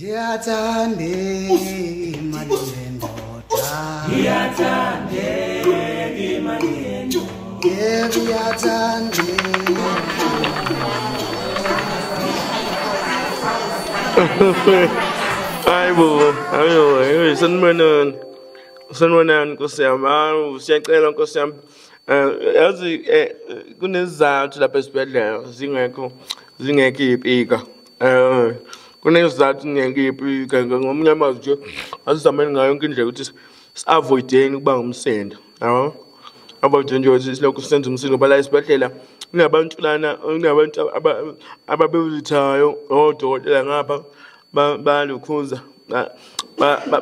Iyathande imali yendoda. Iyathande imali yendoda. Yebo iyathande. Hayibo, hayibo, sanibonani. Sanibonani Nkosi yami. Hawu, siyacela Nkosi yami. Yazi kunesizathu lapha esibhedlela zingekho iy'pika. Kunesizathu zingekho iy'pika ngomunye amazwi nje asizameni ngayo yonke indlela ukuthi si-avoid-eni ukuba ngumsindo. Yabo? Avoid-eni nje ukuthi silokhu senza umsindo ngoba la esibhedlela kunabantu lana, kunabantu ababelithayo, odokotela ngapha bayalukhuza,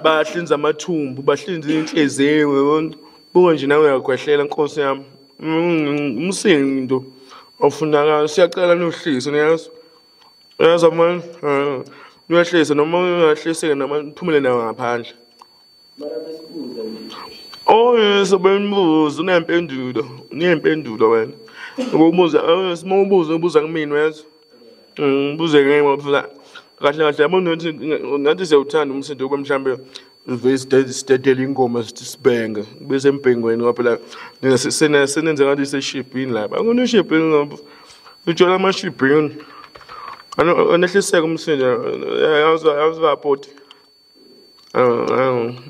bahlinza amathumbu, bahlinza iy'nhliziyo, yabona? Buka nje nawe uyakhwehlela Nkosi yami. Umsindo ofunakala, siyacela niwuhlise, niyazwa? Uyazwa mani? Niwehlise noma ungahliseki noma niphumele nawo ngaphandle. Oh yes, benibuza unempendulo, unempendulo wena. Ubuza, uma ubuza ubuza kumina uyezwa? Ubuze ngeke ngoba kahle kahle yabona ukuthi nathi siyawuthanda umsindo kuba mhlambe sidedele ingoma sithi sibhenge bese embhengweni ngoba phela senenze ngathi iseshibhini lapha. Akuna shibhini ngoba utshela amashibhini. Anehliseke umsindo awuzabhoti.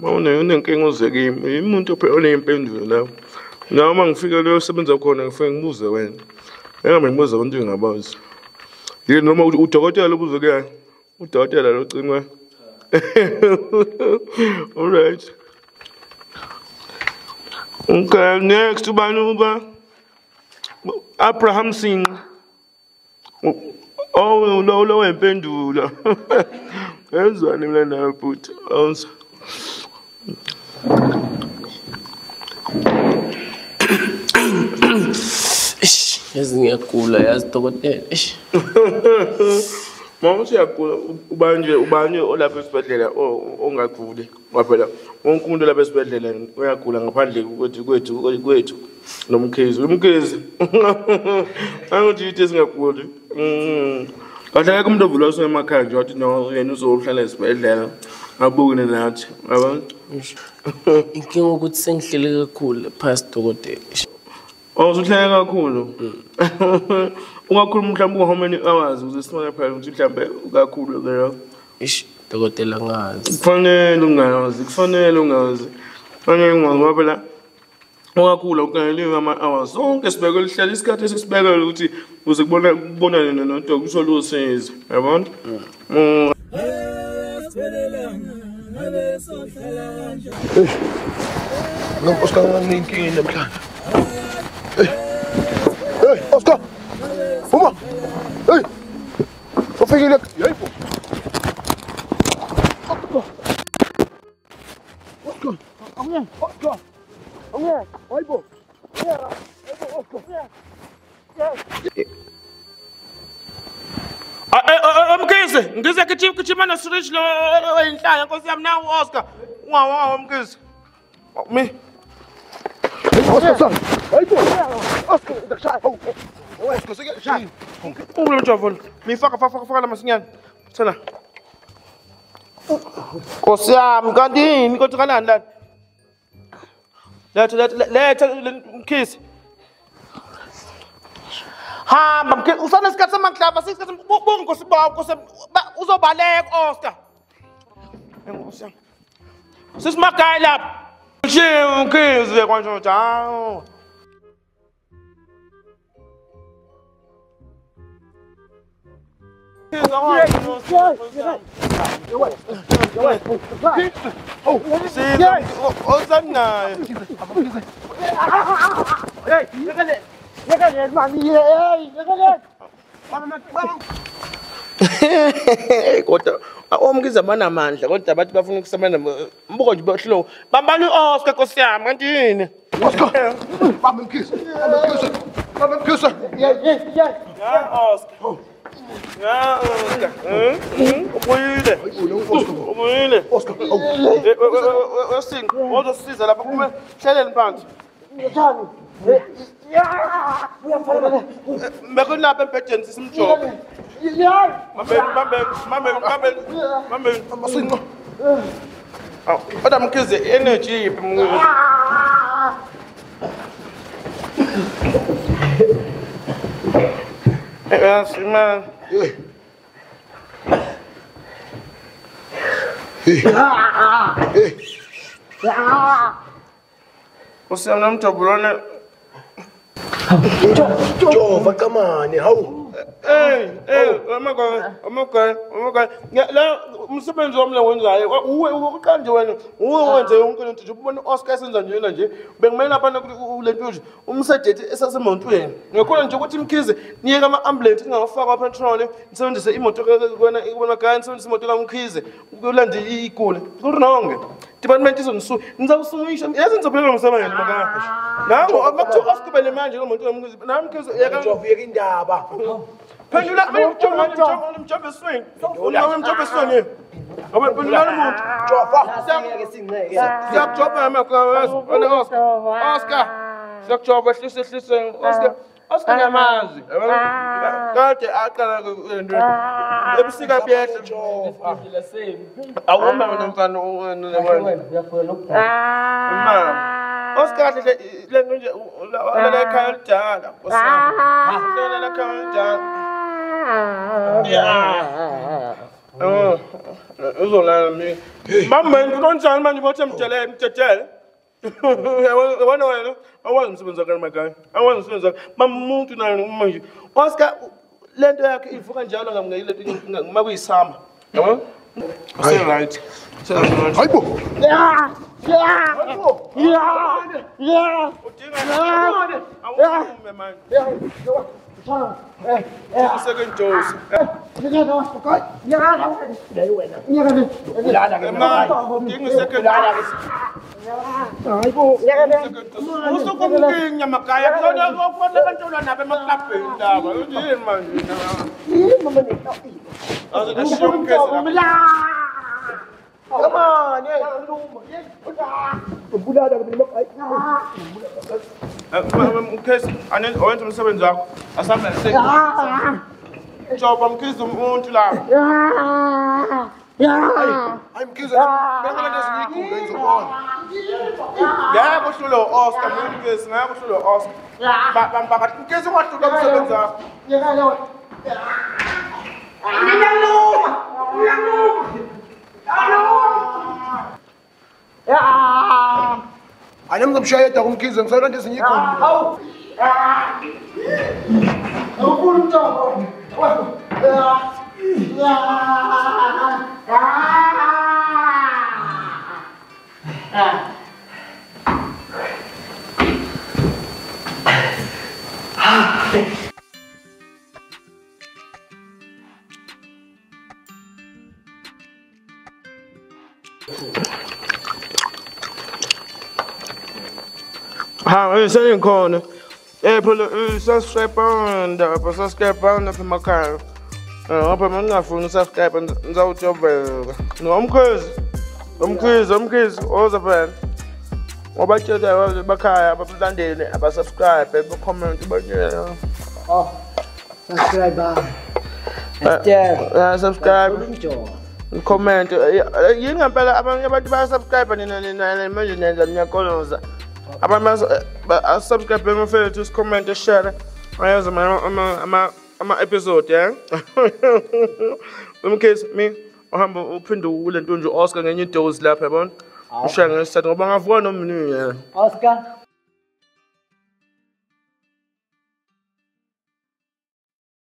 Unenkinga uze kimi, umuntu oneyimpendulo la. Noma ngifika leyo sebenza khona ngifike ngibuze wena. Engabe ngibuza abantu engingabazi. Yini noma udokotela ubuze kuyena? Udokotela lo cingwe. All right. Okay, next ubani uba? Abraham Singh. Oh, lo wempendulo. Yenzani mina nawe bhuti? Awuza. Yazi ngiyagula yazi dokotela. Eish. Mama usiyagula ubanje ubani olapha esibhedlela ongaguli. Ngoba phela wonke umuntu olapha esibhedlela uyagula ngaphandle kwethu noMkhize. UMkhize. Angithi ithi singaguli. Kahle akekho umuntu ovula usemakhaya nje wathi no yena uzohlala esibhedlela abukene nathi. Yabona? Inkinga ukuthi sengihlele kakhulu phasi dokotela. Oh, usuhlele kakhulu. Ungakhuluma mhlawumbe how many hours ukuze sibone phela ukuthi mhlawumbe kakhulu leyo. Eish, dokotela ngazi. Kufanele ungazi, kufanele ungazi. Kufanele ungazi ngoba phela ungakhula ukaneliwe ama-hours. Sonke sibekele ihlala isikhathi esisibekele ukuthi uze kubonane nodokotela uthole usizo. Yabona? No, Oscar nginenkinga namhlanje. Hey, Oscar! Phuma! Hey! Ufikile. Yebo. Oscar! Oscar! Oscar! Hayibo. Hayibo Oscar. Mkhize, ngize gijima no-switch lo oyinhlaya Nkosi yami nawu Oscar. Ungawawa Mkhize. Mi. Oscar son. Hayibo. Oscar, ndakushaya. Oscar, sike. Ungule mjovolo. Mi faka la masinyane. Thela. Nkosi yami kanti yini kodwa kanani lana? Letha Mkhize. Hamba Mkhize, usanesikhathi samaklaba, sikhathi buka Nkosi bawo Nkosi uzobaleka Oscar. Nkosi yami. Sisimagayi lapha. Nje Mkhize kanje hawo. Kodwa oMkhize abanamandla kodwa bathi bafuna ukusebenza mbuko nje bahlo bambani u-Oscar Nkosi yami kanti yini? Oscar! Bamba Mkhize! Bamba Mkhize! Ya Oscar. Ya Oscar. Ubuyile. Ubuyile. Oscar. Wesinqo, wozosiza lapha kume hlaleni phansi. Ngithani? Bekulapha embhedeni sisimjobe. Mame. Amasinqo. Aw, kodwa Mkhize energy yiphi Mkhize? Yes, man. Usiyamna mjobulone. Jova kamane, hawu. Hey, amagoy. La umsebenzi wami lo wenzayo, uwe uqanje wena, uwe wenze yonke lento nje. Ubona uOscar esenza njena nje. Bekumele lapha lento nje umsedethi esasemontweni. Ngikhona nje ukuthi Mkhize niyeke ama ambulance ningawafaka petrol, nisebenzise imoto kwena ikubona kanye nisebenzise imoto kaMkhize ukulanda igule. Ku wrong. Department izonisu nizawusumisha yazi nizophelelwa umsebenzi makana. Nango makuthiwa Oscar bele manje lo muntu kaMkhize. Nami Mkhize yeka Jova yeka indaba. Phendula mjombe esweni. Mjombe esweni. Ngoba phendula umuntu. Jova. Siyakujova emakhaya. Oscar. Siyakujova hlise Oscar. Oscar ngiyamazi. Kade aqala lento. Ebusika biyehla. Awuma wena mfana wena. Oscar kahle lento nje la ekhaya oludala. Oscar. La ekhaya oludala. Yeah. Oh, uzolala mina. Mama nkonjani manje bothe mtshele mtshele. Wena wena awazi umsebenzi wakhe makhaya. Awazi umsebenzi wakhe. Mama umuntu naye manje. Oscar lento yakhe ivuka njalo ngamngayile uma kuyisama. Yabo? Use right. Hayibo. Yeah. Udinga awume manje. Second dose. Job, Mkhize umuntu la. Hayi Mkhize, bengeke ngizigule ngizobona. Ngeke uhlule uOscar Mkhize, ngeke uhlule uOscar. Bamba Mkhize ungahlula umsebenzi wakho. Hayi nami ngizomshaya yedwa kuMkhize, ngisalanda ezinye igula. Hawu. Awufuni umntombo. Ha, sengikhona. Phela subscribe ndapha, subscribe ndapha emakhaya. Ngapha mangingafuni usubscribe ngizawujovela. Nomkhize. Umkhize oza phela. Ngoba tshela bakhaya abalandeli abasubscribe, becomment batshela. Oh. Subscribe. Subscribe. Comment. Yini ngempela abanye abantu bayasubscribe nina manje nenza niyakoloza. Abantu subscribe mfethu, comment, share. Ayazi ama episode, yeah. Umkhize mi uhamba uphinde ulento nje Oscar ngenye dose lapha yabona. Ushaya ngesikhathi ngoba ngavuka nomini. Oscar.